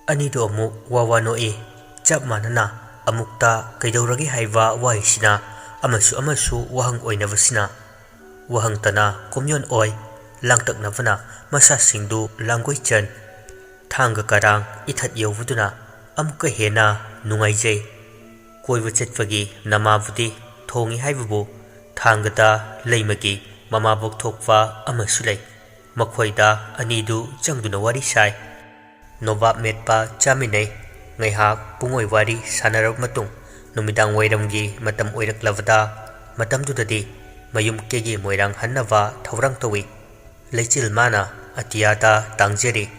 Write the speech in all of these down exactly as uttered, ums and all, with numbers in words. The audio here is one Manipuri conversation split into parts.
ꯑꯅꯤꯗꯨ ꯑꯃꯨꯛ ꯋꯥ ꯋꯥ ꯅꯣꯛꯏ꯫ ꯆꯞ ꯃꯥꯟꯅꯅ ꯑꯃꯨꯛꯇ ꯀꯩꯗꯧꯔꯒꯦ ꯍꯥꯏꯕ ꯋꯥꯍꯩꯁꯤꯅ ꯑꯃꯁꯨ ꯑꯃꯁꯨ ꯋꯥꯍꯪ ꯑꯣꯏꯅꯕꯁꯤꯅ꯫ ꯋꯥꯍꯪꯇꯅ ꯀꯣꯝꯌꯣꯟ ꯑꯣꯏ, ꯂꯥꯡꯇꯛꯅꯕꯅ ꯃꯁꯥꯁꯤꯡꯗꯨ ꯂꯥꯡꯒꯣꯏꯆꯟ꯫ ꯊꯥꯡꯒ ꯀꯔꯥꯡ ꯏꯊꯠ ꯌꯧꯕꯗꯨꯅ ꯑꯃꯨꯛꯀ ꯍꯦꯟꯅ ꯅꯨꯡꯉꯥꯏꯖꯩ꯫ ꯀꯣꯏꯕ ꯆꯠꯄꯒꯤ ꯅꯃꯥꯕꯨꯗꯤ ꯊꯣꯡꯉꯤ ꯍꯥꯏꯕꯕꯨ ꯊꯥꯡꯒꯗ ꯂꯩꯃꯒꯤ ꯃꯃꯥꯕꯣꯛ ꯊꯣꯛꯄ ꯑꯃꯁꯨ ꯂꯩ꯫ ꯃꯈꯣꯏꯗ ꯑꯅꯤꯗꯨ ꯆꯪꯗꯨꯅ ꯋꯥꯔꯤ ꯁꯥꯏ꯫ ꯅꯣꯕꯥꯞ ꯃꯦꯠꯄ ꯆꯥꯃꯤꯟꯅꯩ꯫ ꯉꯥꯏꯍꯥꯛ ꯄꯨꯡꯑꯣꯏ ꯋꯥꯔꯤ ꯁꯥꯟꯅꯔꯕ ꯃꯇꯨꯡ ꯅꯨꯃꯤꯗꯥꯡ ꯋꯥꯏꯔꯝꯒꯤ ꯃꯇꯝ ꯑꯣꯏꯔꯛꯂꯕꯗ ꯃꯇꯝꯗꯨꯗꯗꯤ ꯃꯌꯨꯝ ꯀꯦꯒꯦ ꯃꯣꯏꯔꯥꯡ ꯍꯟꯅꯕ ꯊꯧꯔꯥꯡ ꯇꯧꯏ꯫ ꯂꯩꯆꯤꯜ ꯃꯥꯅ ꯑꯇꯤꯌꯥꯗ ꯇꯥꯡꯖꯔꯤ꯫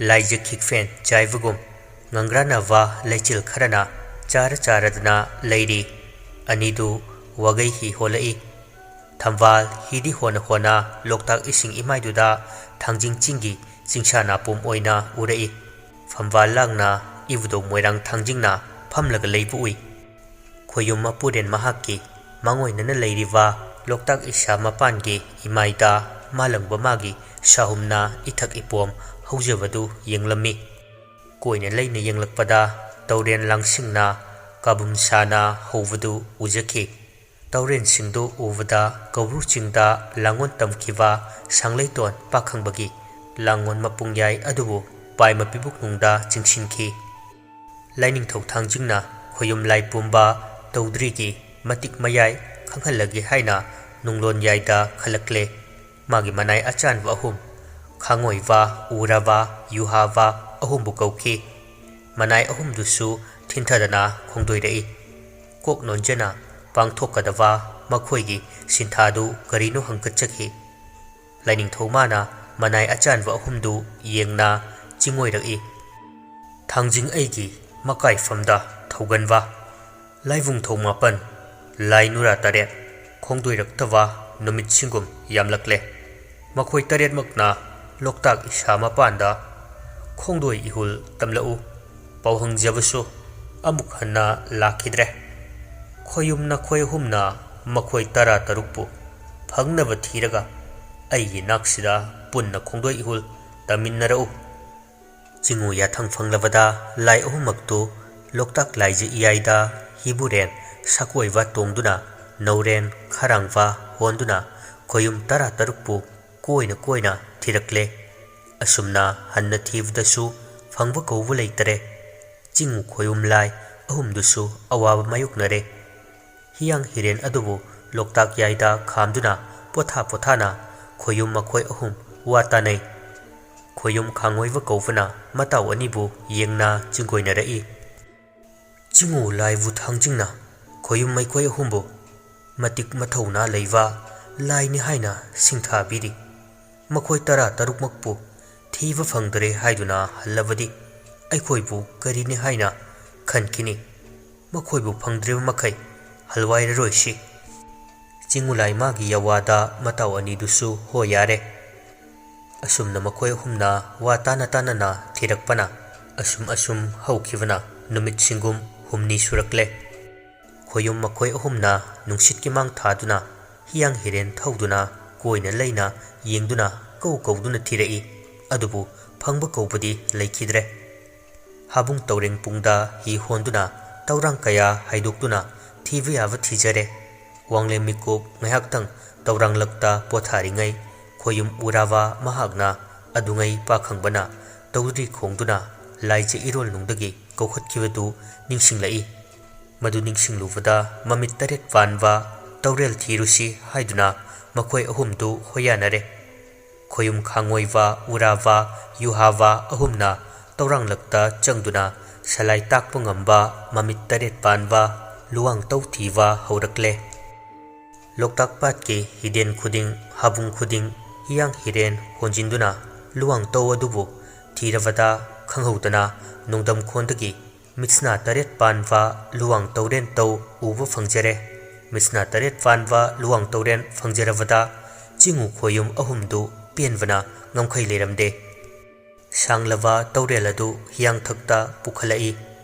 ꯂꯥꯏꯖ ꯈꯤꯛꯐꯦꯟ ꯆꯥꯏꯕꯒꯨꯝ ꯉꯪꯒ꯭ꯔꯥꯅꯕ ꯂꯩꯆꯤꯜ ꯈꯔꯅ ꯆꯥꯔ ꯆꯥꯔꯗꯅ ꯂꯩꯔꯤ꯫ ꯑꯅꯤꯗꯨ ꯋꯥꯒꯩ ꯍꯤ ꯍꯣꯜꯂꯛꯏ꯫ ꯊꯝꯕꯥꯜ ꯍꯤꯗꯤ ꯍꯣꯟꯅ ꯍꯣꯟꯅ ꯂꯣꯛꯇꯥꯛ ꯏꯁꯤꯡ ꯏꯃꯥꯏꯗꯨꯗ ꯊꯥꯡꯖꯤꯡ ꯆꯤꯡꯒꯤ ꯆꯤꯡꯁꯥ ꯅꯥꯄꯣꯝ ꯑꯣꯏꯅ ꯎꯔꯛꯏ꯫ ꯐꯝꯕꯥꯜ ꯂꯥꯡꯅ ꯏꯕꯨꯙꯧ ꯃꯣꯏꯔꯥꯡ ꯊꯥꯡꯖꯤꯡꯅ ꯐꯝꯂꯒ ꯂꯩꯕ ꯎꯏ꯫ ꯈꯣꯌꯨꯝ ꯃꯄꯨꯔꯦꯟ ꯃꯍꯥꯛꯀꯤ ꯃꯥꯡꯑꯣꯏꯅꯅ ꯂꯩꯔꯤꯕ ꯂꯣꯛꯇꯥꯛ ꯏꯁꯥ ꯃꯄꯥꯟꯒꯤ ꯏꯃꯥꯏꯗ ꯃꯥꯂꯪꯕ ꯃꯥꯒꯤ ꯁꯥꯍꯨꯝꯅ ꯏꯊꯛ ꯏꯄꯣꯝ ꯍꯧꯖꯕꯗꯨ ꯌꯦꯡꯂꯝꯃꯤ꯫ ꯀꯣꯏꯅ ꯂꯩꯅ ꯌꯦꯡꯂꯛꯄꯗ ꯇꯧꯔꯦꯟ ꯂꯥꯡꯁꯤꯡꯅ ꯀꯥꯕꯨꯝ ꯁꯥꯅ ꯍꯧꯕꯗꯨ ꯎꯖꯈꯤ꯫ ꯇꯧꯔꯦꯟꯁꯤꯡꯗꯨ ꯎꯕꯗ ꯀꯧꯕ꯭ꯔꯨ ꯆꯤꯡꯗ ꯂꯥꯡꯒꯣꯟ ꯇꯝꯈꯤꯕ ꯁꯥꯡꯂꯩꯇꯣꯟ ꯄꯥꯈꯪꯕꯒꯤ ꯂꯥꯡꯒꯣꯟ ꯃꯄꯨꯡꯌꯥꯏ ꯑꯗꯨꯕꯨ ꯄꯥꯏ ꯃꯄꯤꯕꯨꯛꯅꯨꯡꯗ ꯆꯤꯡꯁꯤꯟꯈꯤ꯫ ꯂꯥꯏꯅꯤꯡꯊꯧ ꯊꯥꯡꯖꯤꯡꯅ ꯈꯣꯌꯨꯝ ꯂꯥꯏ ꯄꯨꯝꯕ ꯇꯧꯗ꯭ꯔꯤꯒꯤ ꯃꯇꯤꯛ ꯃꯌꯥꯏ ꯈꯪꯍꯜꯂꯒꯦ ꯍꯥꯏꯅ ꯅꯨꯡꯂꯣꯟ ꯌꯥꯏꯗ ꯈꯜꯂꯛꯂꯦ꯫ ꯃꯥꯒꯤ ꯃꯅꯥꯏ ꯑꯆꯥꯟꯕ ꯑꯍꯨꯝ, ꯈꯥꯡꯉꯣꯏꯕ, ꯎꯔꯕ, ꯌꯨꯍꯥꯕ ꯑꯍꯨꯝꯕꯨ ꯀꯧꯈꯤ꯫ ꯃꯅꯥꯏ ꯑꯍꯨꯝꯗꯨꯁꯨ ꯊꯤꯟꯊꯗꯅ ꯈꯣꯡꯗꯣꯏꯔꯛꯏ꯫ ꯀꯣꯛ ꯅꯣꯟꯖꯅ ꯄꯥꯡꯊꯣꯛꯀꯗꯕ ꯃꯈꯣꯏꯒꯤ ꯁꯤꯟꯊꯥꯗꯨ ꯀꯔꯤꯅꯣ ꯍꯪꯀꯠꯆꯈꯤ꯫ ꯂꯥꯏꯅꯤꯡꯊꯧ ꯃꯥꯅ ꯃꯅꯥꯏ ꯑꯆꯥꯟꯕ ꯑꯍꯨꯝꯗꯨ ꯌꯦꯡꯅ ꯆꯤꯡꯑꯣꯏꯔꯛꯏ꯫ ꯊꯥꯡꯖꯤꯡ ꯑꯩꯒꯤ ꯃꯀꯥꯏꯐꯝꯗ ꯊꯧꯒꯟꯕ꯫ ꯂꯥꯏꯕꯨꯡ ꯊꯣꯡ ꯃꯥꯄꯟ, ꯂꯥꯏ ꯅꯨꯔꯥ ꯇꯔꯦꯠ, ꯈꯣꯡꯗꯣꯏꯔꯛꯇꯕ ꯅꯨꯃꯤꯠꯁꯤꯡꯒꯨꯝ ꯌꯥꯝꯂꯛꯂꯦ꯫ ꯃꯈꯣꯏ ꯇꯔꯦꯠꯃꯛꯅ ꯂꯣꯛꯇꯥꯛ ꯏꯁꯥ ꯃꯄꯥꯟꯗ ꯈꯣꯡꯗꯣꯏ ꯏꯍꯨꯜ ꯇꯝꯂꯛꯎ꯫ ꯄꯥꯎꯍꯪꯖꯕꯁꯨ ꯑꯃꯨꯛ ꯍꯟꯅ ꯂꯥꯛꯈꯤꯗ꯭ꯔꯦ꯫ ꯈꯣꯌꯨꯝ ꯅꯈꯣꯏ ꯑꯍꯨꯝꯅ ꯃꯈꯣꯏ ꯇꯔꯥ ꯇꯔꯨꯛꯄꯨ ꯐꯪꯅꯕ ꯊꯤꯔꯒ ꯑꯩꯒꯤ ꯅꯥꯛꯁꯤꯗ ꯄꯨꯟꯅ ꯈꯣꯡꯗꯣꯏ ꯏꯍꯨꯜ ꯇꯝꯃꯤꯟꯅꯔꯛꯎ꯫ ꯆꯤꯡꯉꯨ ꯌꯥꯊꯪ ꯐꯪꯂꯕꯗ ꯂꯥꯏ ꯑꯍꯨꯝꯃꯛꯇꯨ ꯂꯣꯛꯇꯥꯛ ꯂꯥꯏꯖ ꯏꯌꯥꯏꯗ ꯍꯤꯕꯨꯔꯦꯟ ꯁꯥꯀꯣꯏꯕ ꯇꯣꯡꯗꯨꯅ ꯅꯧꯔꯦꯟ ꯈꯔꯥꯡꯕ ꯍꯣꯟꯗꯨꯅ ꯈꯣꯌꯨꯝ ꯇꯔꯥ ꯇꯔꯨꯛꯄꯨ ꯀꯣꯏꯅ ꯀꯣꯏꯅ ꯊꯤꯔꯛꯂꯦ꯫ ꯑꯁꯨꯝꯅ ꯍꯟꯅ ꯊꯤꯕꯗꯁꯨ ꯐꯪꯕ ꯀꯧꯕ ꯂꯩꯇꯔꯦ꯫ ꯆꯤꯡꯉꯨ ꯈꯣꯌꯨꯝ ꯂꯥꯏ ꯑꯍꯨꯝꯗꯨꯁꯨ ꯑꯋꯥꯕ ꯃꯥꯌꯣꯛꯅꯔꯦ꯫ ꯍꯤꯌꯥꯡ ꯍꯤꯔꯦꯟ ꯑꯗꯨꯕꯨ ꯂꯣꯛꯇꯥꯛ ꯌꯥꯏꯗ ꯈꯥꯝꯗꯨꯅ ꯄꯣꯊꯥ ꯄꯣꯊꯥꯅ ꯈꯣꯌꯨꯝ ꯃꯈꯣꯏ ꯑꯍꯨꯝ ꯋꯥ ꯇꯥꯅꯩ꯫ ꯈꯣꯌꯨꯝ ꯈꯥꯡꯉꯣꯏꯕ ꯀꯧꯕꯅ ꯃꯇꯥꯎ ꯑꯅꯤꯕꯨ ꯌꯦꯡꯅ ꯆꯤꯡꯒꯣꯏꯅꯔꯛꯏ꯫ ꯆꯤꯡꯉꯨ ꯂꯥꯏꯕꯨ ꯊꯥꯡꯖꯤꯡꯅ ꯈꯣꯌꯨꯝ ꯃꯈꯣꯏ ꯑꯍꯨꯝꯕꯨ ꯃꯇꯤꯛ ꯃꯊꯧꯅꯥ ꯂꯩꯕ ꯂꯥꯏꯅꯤ ꯍꯥꯏꯅ ꯁꯤꯡꯊꯥꯕꯤꯔꯤ꯫ ꯃꯈꯣꯏ ꯇꯔꯥ ꯇꯔꯨꯛꯃꯛꯄꯨ ꯊꯤꯕ ꯐꯪꯗꯔꯦ ꯍꯥꯏꯗꯨꯅ ꯍꯜꯂꯕꯗꯤ ꯑꯩꯈꯣꯏꯕꯨ ꯀꯔꯤꯅꯤ ꯍꯥꯏꯅ ꯈꯟꯈꯤꯅꯤ? ꯃꯈꯣꯏꯕꯨ ꯐꯪꯗ꯭ꯔꯤꯕ ꯃꯈꯩ ꯍꯜꯋꯥꯏꯔꯔꯣꯏꯁꯤ꯫ ꯆꯤꯡꯉꯨ ꯂꯥꯏ ꯃꯥꯒꯤ ꯌꯥꯋꯥꯗ ꯃꯇꯥꯎ ꯑꯅꯤꯗꯨꯁꯨ ꯍꯣ ꯌꯥꯔꯦ꯫ ꯑꯁꯨꯝꯅ ꯃꯈꯣꯏ ꯑꯍꯨꯝꯅ ꯋꯥ ꯇꯥꯅ ꯇꯥꯅꯅ ꯊꯤꯔꯛꯄꯅ ꯑꯁꯨꯝ ꯑꯁꯨꯝ ꯍꯧꯈꯤꯕꯅ ꯅꯨꯃꯤꯠ ꯁꯤꯡꯒꯨꯝ ꯍꯨꯝꯅꯤ ꯁꯨꯔꯛꯂꯦ꯫ ꯈꯣꯌꯨꯝ ꯃꯈꯣꯏ ꯑꯍꯨꯝꯅ ꯅꯨꯡꯁꯤꯠꯀꯤ ꯃꯥꯡ ꯊꯥꯗꯨꯅ ꯍꯤꯌꯥꯡ ꯍꯤꯔꯦꯟ ꯊꯧꯗꯨꯅ ꯀꯣꯏꯅ ꯂꯩꯅ ꯌꯦꯡꯗꯨꯅ ꯀꯧ ꯀꯧꯗꯨꯅ ꯊꯤꯔꯛꯏ꯫ ꯑꯗꯨꯕꯨ ꯐꯪꯕ ꯀꯧꯕꯗꯤ ꯂꯩꯈꯤꯗ꯭ꯔꯦ꯫ ꯍꯥꯕꯨꯡ ꯇꯧꯔꯦꯡ ꯄꯨꯡꯗ ꯍꯤ ꯍꯣꯟꯗꯨꯅ ꯇꯧꯔꯥꯡ ꯀꯌꯥ ꯍꯥꯏꯗꯣꯛꯇꯨꯅ ꯊꯤꯕ ꯌꯥꯕ ꯊꯤꯖꯔꯦ꯫ ꯋꯥꯡꯂꯦꯟ ꯃꯤꯀꯨꯞ ꯉꯥꯏꯍꯥꯛꯇꯪ ꯇꯧꯔꯥꯡꯂꯛꯇ ꯄꯣꯊꯥꯔꯤꯉꯩ ꯈꯣꯌꯨꯝ ꯎꯔꯥꯕ ꯃꯍꯥꯛꯅ ꯑꯗꯨꯉꯩ ꯄꯥꯈꯪꯕꯅ ꯇꯧꯗ꯭ꯔꯤ ꯈꯣꯡꯗꯨꯅ ꯂꯥꯏꯖ ꯏꯔꯣꯜꯅꯨꯡꯗꯒꯤ ꯀꯧꯈꯠꯈꯤꯕꯗꯨ ꯅꯤꯡꯁꯤꯡꯂꯛꯏ꯫ ꯃꯗꯨ ꯅꯤꯡꯁꯤꯡꯂꯨꯕꯗ ꯃꯃꯤꯠ ꯇꯔꯦꯠ ꯄꯥꯟꯕ ꯇꯧꯔꯦꯜ ꯊꯤꯔꯨꯁꯤ ꯍꯥꯏꯗꯨꯅ ꯃꯈꯣꯏ ꯑꯍꯨꯝꯗꯨ ꯍꯣꯌꯥꯅꯔꯦ꯫ ꯈꯣꯌꯨꯝ ꯈꯥꯡꯉꯣꯏꯕ, ꯎꯔꯥꯕ, ꯌꯨꯍꯥꯕ ꯑꯍꯨꯝꯅ ꯇꯧꯔꯥꯡꯂꯛꯇ ꯆꯪꯗꯨꯅ ꯁꯂꯥꯏ ꯇꯥꯛꯄ ꯉꯝꯕ ꯃꯃꯤꯠ ꯇꯔꯦꯠ ꯄꯥꯟꯕ ꯂꯨꯋꯥꯡ ꯇꯧ ꯊꯤꯕ ꯍꯧꯔꯛꯂꯦ꯫ ꯂꯣꯛꯇꯥꯛ ꯄꯥꯠꯀꯤ ꯍꯤꯗꯦꯟ ꯈꯨꯗꯤꯡ, ꯍꯥꯕꯨꯡ ꯈꯨꯗꯤꯡ ꯍꯤꯌꯥꯡ ꯍꯤꯔꯦꯟ ꯍꯣꯟꯖꯤꯟꯗꯨꯅ ꯂꯨꯋꯥꯡ ꯇꯧ ꯑꯗꯨꯕꯨ ꯊꯤꯔꯕꯗ ꯈꯪꯍꯧꯗꯅ ꯅꯣꯡꯗꯝꯈꯣꯟꯗꯒꯤ ꯃꯤꯠꯁꯅꯥ ꯇꯔꯦꯠ ꯄꯥꯟꯕ ꯂꯨꯋꯥꯡ ꯇꯧꯔꯦꯟ ꯇꯧ ꯎꯕ ꯐꯪꯖꯔꯦ꯫ ꯃꯤꯠꯁꯅꯥ ꯇꯔꯦꯠ ꯄꯥꯟꯕ ꯂꯨꯋꯥꯡ ꯇꯧꯔꯦꯟ ꯐꯪꯖꯔꯕꯗ ꯆꯤꯡꯉꯨ ꯈꯣꯌꯨꯝ ꯑꯍꯨꯝꯗꯨ ꯄꯦꯟꯕꯅ ꯉꯝꯈꯩ ꯂꯩꯔꯝꯗꯦ꯫ ꯁꯥꯡꯂꯕ ꯇꯧꯔꯦꯜ ꯑꯗꯨ ꯍꯤꯌꯥꯡꯊꯛꯇ ꯄꯨꯈꯠꯂꯛꯏ꯫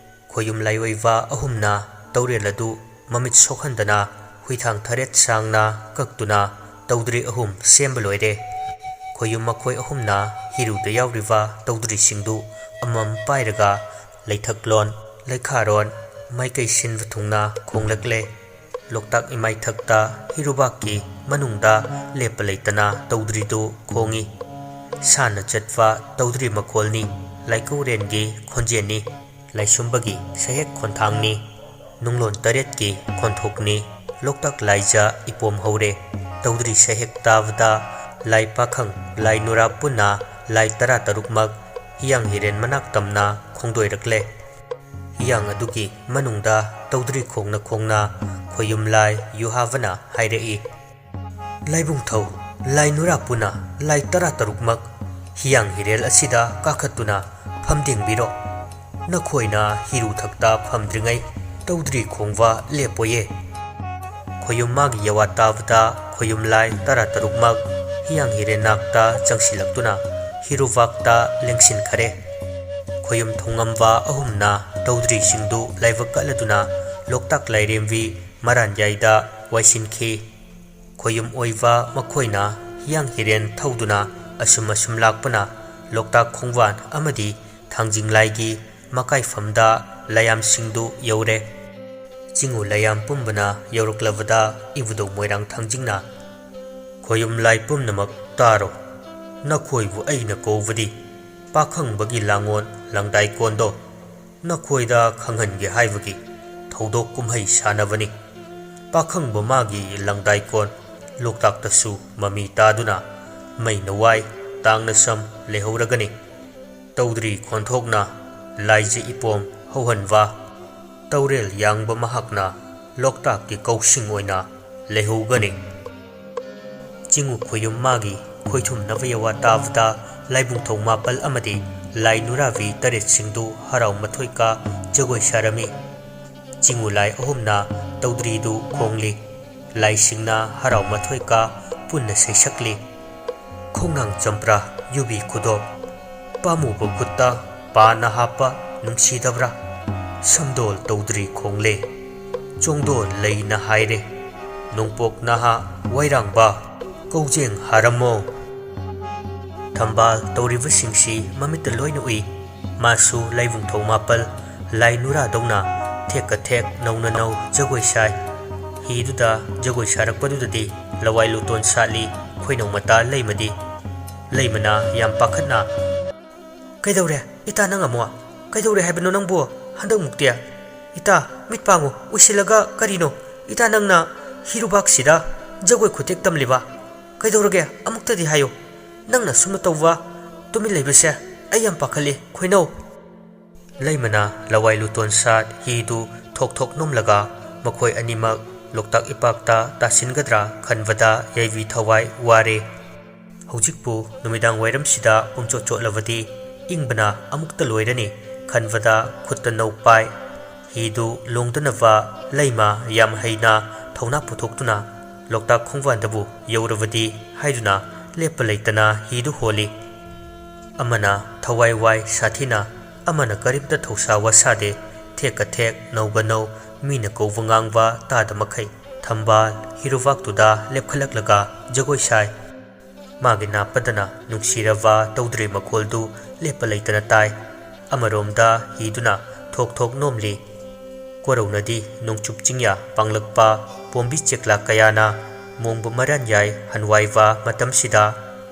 ꯈꯣꯌꯨꯝ ꯂꯥꯏꯑꯣꯏꯕ ꯑꯍꯨꯝꯅ ꯇꯧꯔꯦꯜ ꯑꯗꯨ ꯃꯃꯤꯠ ꯁꯣꯛꯍꯟꯗꯅ ꯍꯨꯏꯊꯥꯡ ꯊꯔꯦꯠ ꯁꯥꯡꯅ ꯀꯛꯇꯨꯅ ꯇꯧꯗ꯭ꯔꯤ ꯑꯍꯨꯝ ꯁꯦꯝꯕ ꯂꯣꯏꯔꯦ꯫ ꯈꯣꯌꯨꯝ ꯃꯈꯣꯏ ꯑꯍꯨꯝꯅ ꯍꯤꯔꯨꯗ ꯌꯥꯎꯔꯤꯕ ꯇꯧꯗ꯭ꯔꯤꯁꯤꯡꯗꯨ ꯑꯃꯃꯝ ꯄꯥꯏꯔꯒ ꯂꯩꯊꯛꯂꯣꯟ, ꯂꯩꯈꯥꯔꯣꯟ, ꯃꯥꯏꯀꯩ ꯁꯤꯟꯕ ꯊꯨꯡꯅ ꯈꯣꯡꯂꯛꯂꯦ꯫ ꯂꯣꯛꯇꯥꯛ ꯏꯃꯥꯏꯊꯛꯇ ꯍꯤꯔꯨꯕꯥꯛꯀꯤ ꯃꯅꯨꯡꯗ ꯂꯦꯞꯄ ꯂꯩꯇꯅ ꯇꯧꯗ꯭ꯔꯤꯗꯨ ꯈꯣꯡꯏ꯫ ꯁꯥꯟꯅ ꯆꯠꯄ ꯇꯧꯗ꯭ꯔꯤ ꯃꯈꯣꯜꯅꯤ, ꯂꯥꯏꯀꯧꯔꯦꯟꯒꯤ ꯈꯣꯟꯖꯦꯜꯅꯤ, ꯂꯥꯏꯁꯨꯝꯕꯒꯤ ꯁꯩꯍꯦꯛ ꯈꯣꯟꯊꯥꯡꯅꯤ꯫ ꯅꯨꯡꯂꯣꯟ ꯇꯔꯦꯠꯀꯤ ꯈꯣꯟꯊꯣꯛꯅꯤ꯫ ꯂꯣꯛꯇꯥꯛ ꯂꯥꯏꯖ ꯏꯄꯣꯝ ꯍꯧꯔꯦ꯫ ꯇꯧꯗ꯭ꯔꯤ ꯁꯩꯍꯦꯛ ꯇꯥꯕꯗ ꯂꯥꯏ ꯄꯥꯈꯪ, ꯂꯥꯏ ꯅꯨꯔꯥ ꯄꯨꯟꯅ ꯂꯥꯏ ꯇꯔꯥ ꯇꯔꯨꯛꯃꯛ ꯍꯤꯌꯥꯡ ꯍꯤꯔꯦꯟ ꯃꯅꯥꯛ ꯇꯝꯅ ꯈꯣꯡꯗꯣꯏꯔꯛꯂꯦ꯫ ꯍꯤꯌꯥꯡ ꯑꯗꯨꯒꯤ ꯃꯅꯨꯡꯗ ꯇꯧꯗ꯭ꯔꯤ ꯈꯣꯡꯅ ꯈꯣꯡꯅ ꯈꯣꯌꯨꯝ ꯂꯥꯏ ꯌꯨꯍꯥꯕꯅ ꯍꯥꯏꯔꯛꯏ, "ꯂꯥꯏꯕꯨꯡꯊꯧ, ꯂꯥꯏ ꯅꯨꯔꯥ ꯄꯨꯟꯅ ꯂꯥꯏ ꯇꯔꯥ ꯇꯔꯨꯛꯃꯛ ꯍꯤꯌꯥꯡ ꯍꯤꯔꯦꯜ ꯑꯁꯤꯗ ꯀꯥꯈꯠꯇꯨꯅ ꯐꯝꯗꯦꯡꯕꯤꯔꯣ꯫ ꯅꯈꯣꯏꯅ ꯍꯤꯔꯨ ꯊꯛꯇ ꯐꯝꯗ꯭ꯔꯤꯉꯩ ꯇꯧꯗ꯭ꯔꯤ ꯈꯣꯡꯕ ꯂꯦꯞꯄꯣꯏꯌꯦ"꯫ ꯈꯣꯌꯨꯝ ꯃꯥꯒꯤ ꯌꯋꯥ ꯇꯥꯕꯗ ꯈꯣꯌꯨꯝ ꯂꯥꯏ ꯇꯔꯥ ꯇꯔꯨꯛꯃꯛ ꯍꯤꯌꯥꯡ ꯍꯤꯔꯦꯟ ꯅꯥꯛꯇ ꯆꯪꯁꯤꯜꯂꯛꯇꯨꯅ ꯍꯤꯔꯨꯕꯥꯛꯇ ꯂꯦꯡꯁꯤꯟꯈꯔꯦ꯫ ꯈꯣꯌꯨꯝ ꯊꯣꯡꯉꯝꯕ ꯑꯍꯨꯝꯅ ꯇꯧꯗ꯭ꯔꯤꯁꯤꯡꯗꯨ ꯂꯥꯏꯕꯛ ꯀꯠꯂꯗꯨꯅ ꯂꯣꯛꯇꯥꯛ ꯂꯥꯏꯔꯦꯝꯕꯤ ꯃꯔꯥꯟꯌꯥꯏꯗ ꯋꯥꯏꯁꯤꯟꯈꯤ꯫ ꯈꯣꯌꯨꯝ ꯑꯣꯏꯕ ꯃꯈꯣꯏꯅ ꯍꯤꯌꯥꯡ ꯍꯤꯔꯦꯟ ꯊꯧꯗꯨꯅ ꯑꯁꯨꯝ ꯑꯁꯨꯝ ꯂꯥꯛꯄꯅ ꯂꯣꯛꯇꯥꯛ ꯈꯣꯡꯕꯥꯟ ꯑꯃꯗꯤ ꯊꯥꯡꯖꯤꯡ ꯂꯥꯏꯒꯤ ꯃꯀꯥꯏꯐꯝꯗ ꯂꯥꯏꯌꯥꯝꯁꯤꯡꯗꯨ ꯌꯧꯔꯦ꯫ ꯆꯤꯡꯉꯨ ꯂꯥꯏꯌꯥꯝ ꯄꯨꯝꯕꯅ ꯌꯧꯔꯛꯂꯕꯗ ꯏꯕꯨꯙꯧ ꯃꯣꯏꯔꯥꯡ ꯊꯥꯡꯖꯤꯡꯅ, "ꯈꯣꯌꯨꯝ ꯂꯥꯏ ꯄꯨꯝꯅꯃꯛ ꯇꯥꯔꯣ꯫ ꯅꯈꯣꯏꯕꯨ ꯑꯩꯅ ꯀꯧꯕꯗꯤ ꯄꯥꯈꯪꯕꯒꯤ ꯂꯥꯡꯉꯣꯟ ꯂꯪꯗꯥꯏꯀꯣꯟꯗꯣ ꯅꯈꯣꯏꯗ ꯈꯪꯍꯟꯒꯦ ꯍꯥꯏꯕꯒꯤ ꯊꯧꯗꯣꯛ ꯀꯨꯝꯍꯩ ꯁꯥꯟꯅꯕꯅꯤ꯫ ꯄꯥꯈꯪꯕ ꯃꯥꯒꯤ ꯂꯪꯗꯥꯏꯀꯣꯟ ꯂꯣꯛꯇꯥꯛꯇꯁꯨ ꯃꯃꯤ ꯇꯥꯗꯨꯅ ꯃꯩꯅ ꯋꯥꯏ, ꯇꯥꯡꯅ ꯁꯝ ꯂꯩꯍꯧꯔꯒꯅꯤ꯫ ꯇꯧꯗ꯭ꯔꯤ ꯈꯣꯟꯊꯣꯛꯅ ꯂꯥꯏꯖ ꯏꯄꯣꯝ ꯍꯧꯍꯟꯕ, ꯇꯧꯔꯦꯜ ꯌꯥꯡꯕ ꯃꯍꯥꯛꯅ ꯂꯣꯛꯇꯥꯛꯀꯤ ꯀꯧꯁꯤꯡ ꯑꯣꯏꯅ ꯂꯩꯍꯧꯒꯅꯤ"꯫ ꯆꯤꯡꯉꯨ ꯈꯣꯌꯨꯝ ꯃꯥꯒꯤ ꯈꯣꯏꯊꯨꯝꯅꯕ ꯌꯋꯥ ꯇꯥꯕꯗ ꯂꯥꯏꯕꯨꯡꯊꯧ ꯃꯥꯄꯜ ꯑꯃꯗꯤ ꯂꯥꯏ ꯅꯨꯔꯥꯕꯤ ꯇꯔꯦꯠꯁꯤꯡꯗꯨ ꯍꯔꯥꯎ ꯃꯊꯣꯏ ꯀꯥ ꯖꯒꯣꯏ ꯁꯥꯔꯝꯃꯤ꯫ ꯆꯤꯡꯉꯨ ꯂꯥꯏ ꯑꯍꯨꯝꯅ ꯇꯧꯗ꯭ꯔꯤꯗꯨ ꯈꯣꯡꯂꯤ꯫ ꯂꯥꯏꯁꯤꯡꯅ ꯍꯔꯥꯎ ꯃꯊꯣꯏ ꯀꯥ ꯄꯨꯟꯅ ꯁꯩꯁꯛꯂꯤ꯫ ꯈꯣꯡꯅꯥꯡ ꯆꯝꯄ꯭ꯔꯥ ꯌꯨꯕꯤ ꯈꯨꯗꯣꯞ, ꯄꯥꯝꯃꯨꯕ ꯈꯨꯠꯇ ꯄꯥꯅ ꯍꯥꯞꯄ ꯅꯨꯡꯁꯤꯗꯕ꯭ꯔꯥ? ꯁꯝꯗꯣꯜ ꯇꯧꯗ꯭ꯔꯤ ꯈꯣꯡꯂꯦ, ꯆꯣꯡꯗꯣꯜ ꯂꯩꯅ ꯍꯥꯏꯔꯦ, ꯅꯣꯡꯄꯣꯛ ꯅꯍꯥ ꯋꯥꯏꯔꯥꯡꯕ, ꯀꯧꯖꯦꯡ ꯍꯥꯔꯝꯃꯣ꯫ ꯊꯝꯕꯥꯜ ꯇꯧꯔꯤꯕꯁꯤꯡꯁꯤ ꯃꯃꯤꯠꯇ ꯂꯣꯏꯅ ꯎꯏ꯫ ꯃꯥꯁꯨ ꯂꯩꯕꯨꯡ ꯊꯣꯡ ꯃꯥꯄꯜ ꯂꯥꯏ ꯅꯨꯔꯥꯗꯧꯅ ꯊꯦꯛꯀ ꯊꯦꯛ ꯅꯧꯅ ꯅꯧ ꯖꯒꯣꯏ ꯁꯥꯏ꯫ ꯍꯤꯗꯨꯗ ꯖꯒꯣꯏ ꯁꯥꯔꯛꯄꯗꯨꯗꯗꯤ ꯂꯋꯥꯏ ꯂꯨꯇꯣꯟ ꯁꯥꯠꯂꯤ, ꯈꯣꯏꯅꯧ ꯃꯇꯥ ꯂꯩꯃꯗꯤ꯫ ꯂꯩꯃꯅ ꯌꯥꯝ ꯄꯥꯈꯠꯅ, "ꯀꯩꯗꯧꯔꯦ? ꯏꯇꯥ ꯅꯪ ꯑꯃꯨꯛ? ꯀꯩꯗꯧꯔꯦ ꯍꯥꯏꯕꯅꯣ ꯅꯪꯕꯨ ꯍꯟꯗꯛꯃꯨꯛꯇꯤ? ꯏꯇꯥ, ꯃꯤꯠ ꯄꯥꯡꯉꯨ, ꯎꯏꯁꯤꯜꯂꯒ ꯀꯔꯤꯅꯣ? ꯏꯇꯥ ꯅꯪꯅ ꯍꯤꯔꯨꯕꯥꯛꯁꯤꯗ ꯖꯒꯣꯏ ꯈꯨꯊꯦꯛ ꯇꯝꯂꯤꯕ? ꯀꯩꯗꯧꯔꯒꯦ? ꯑꯃꯨꯛꯇꯗꯤ ꯍꯥꯏꯌꯨ꯫ ꯅꯪꯅ ꯁꯨꯝꯅ ꯇꯧꯕ ꯇꯨꯃꯤꯟ ꯂꯩꯕꯁꯦ ꯑꯩ ꯌꯥꯝ ꯄꯥꯈꯠꯂꯤ, ꯈꯣꯏꯅꯧ꯫" ꯂꯩꯃꯅ ꯂꯋꯥꯏ ꯂꯨꯇꯣꯟ ꯁꯥꯠ ꯍꯤꯗꯨ ꯊꯣꯛ ꯊꯣꯛ ꯅꯣꯝꯂꯒ ꯃꯈꯣꯏ ꯑꯅꯤꯃꯛ ꯂꯣꯛꯇꯥꯛ ꯏꯄꯥꯛꯇ ꯇꯥꯁꯤꯟꯒꯗ꯭ꯔꯥ ꯈꯟꯕꯗ ꯌꯥꯏꯕꯤ ꯊꯋꯥꯏ ꯋꯥꯔꯦ꯫ ꯍꯧꯖꯤꯛꯄꯨ ꯅꯨꯃꯤꯗꯥꯡ ꯋꯥꯏꯔꯝꯁꯤꯗ ꯄꯨꯝꯆꯣꯠ ꯆꯣꯠꯂꯕꯗꯤ ꯏꯪꯕꯅ ꯑꯃꯨꯛꯇ ꯂꯣꯏꯔꯅꯤ ꯈꯟꯕꯗ ꯈꯨꯠꯇ ꯅꯧ ꯄꯥꯏ꯫ ꯍꯤꯗꯨ ꯂꯣꯡꯗꯅꯕ ꯂꯩꯃ ꯌꯥꯝ ꯍꯩꯅ ꯊꯧꯅꯥ ꯄꯨꯊꯣꯛꯇꯨꯅ ꯂꯣꯛꯇꯥꯛ ꯈꯣꯡꯕꯥꯟꯗꯕꯨ ꯌꯧꯔꯕꯗꯤ ꯍꯥꯏꯗꯨꯅ ꯂꯦꯞꯄ ꯂꯩꯇꯅ ꯍꯤꯗꯨ ꯍꯣꯜꯂꯤ꯫ ꯑꯃꯅ ꯊꯋꯥꯏ ꯋꯥꯏ ꯁꯥꯊꯤꯅ, ꯑꯃꯅ ꯀꯔꯤꯝꯇ ꯊꯧꯁꯥ ꯋꯥꯁꯥꯗꯦ꯫ ꯊꯦꯛꯀ ꯊꯦꯛ, ꯅꯧꯒ ꯅꯧ, ꯃꯤꯅ ꯀꯧꯕ ꯉꯥꯡꯕ ꯇꯥꯗ ꯃꯈꯩ ꯊꯝꯕꯥꯜ ꯍꯤꯔꯨꯕꯥꯛꯇꯨꯗ ꯂꯦꯞꯈꯠꯂꯛꯂꯒ ꯖꯒꯣꯏ ꯁꯥꯏ꯫ ꯃꯥꯒꯤ ꯅꯥꯄꯗꯅ ꯅꯨꯡꯁꯤꯔꯕ ꯇꯧꯗ꯭ꯔꯤ ꯃꯈꯣꯜꯗꯨ ꯂꯦꯞꯄ ꯂꯩꯇꯅ ꯇꯥꯏ꯫ ꯑꯃꯔꯣꯝꯗ ꯍꯤꯗꯨꯅ ꯊꯣꯛ ꯊꯣꯛ ꯅꯣꯝꯂꯤ꯫ ꯀꯣꯔꯧꯅꯗꯤ ꯅꯣꯡꯆꯨꯞ ꯆꯤꯡꯌꯥ ꯄꯥꯡꯂꯛꯄ ꯄꯣꯝꯕꯤ ꯆꯦꯛꯂꯥ ꯀꯌꯥꯅ ꯃꯣꯡꯕ ꯃꯔꯥꯟ ꯌꯥꯏ ꯍꯟꯋꯥꯏꯕ ꯃꯇꯝꯁꯤꯗ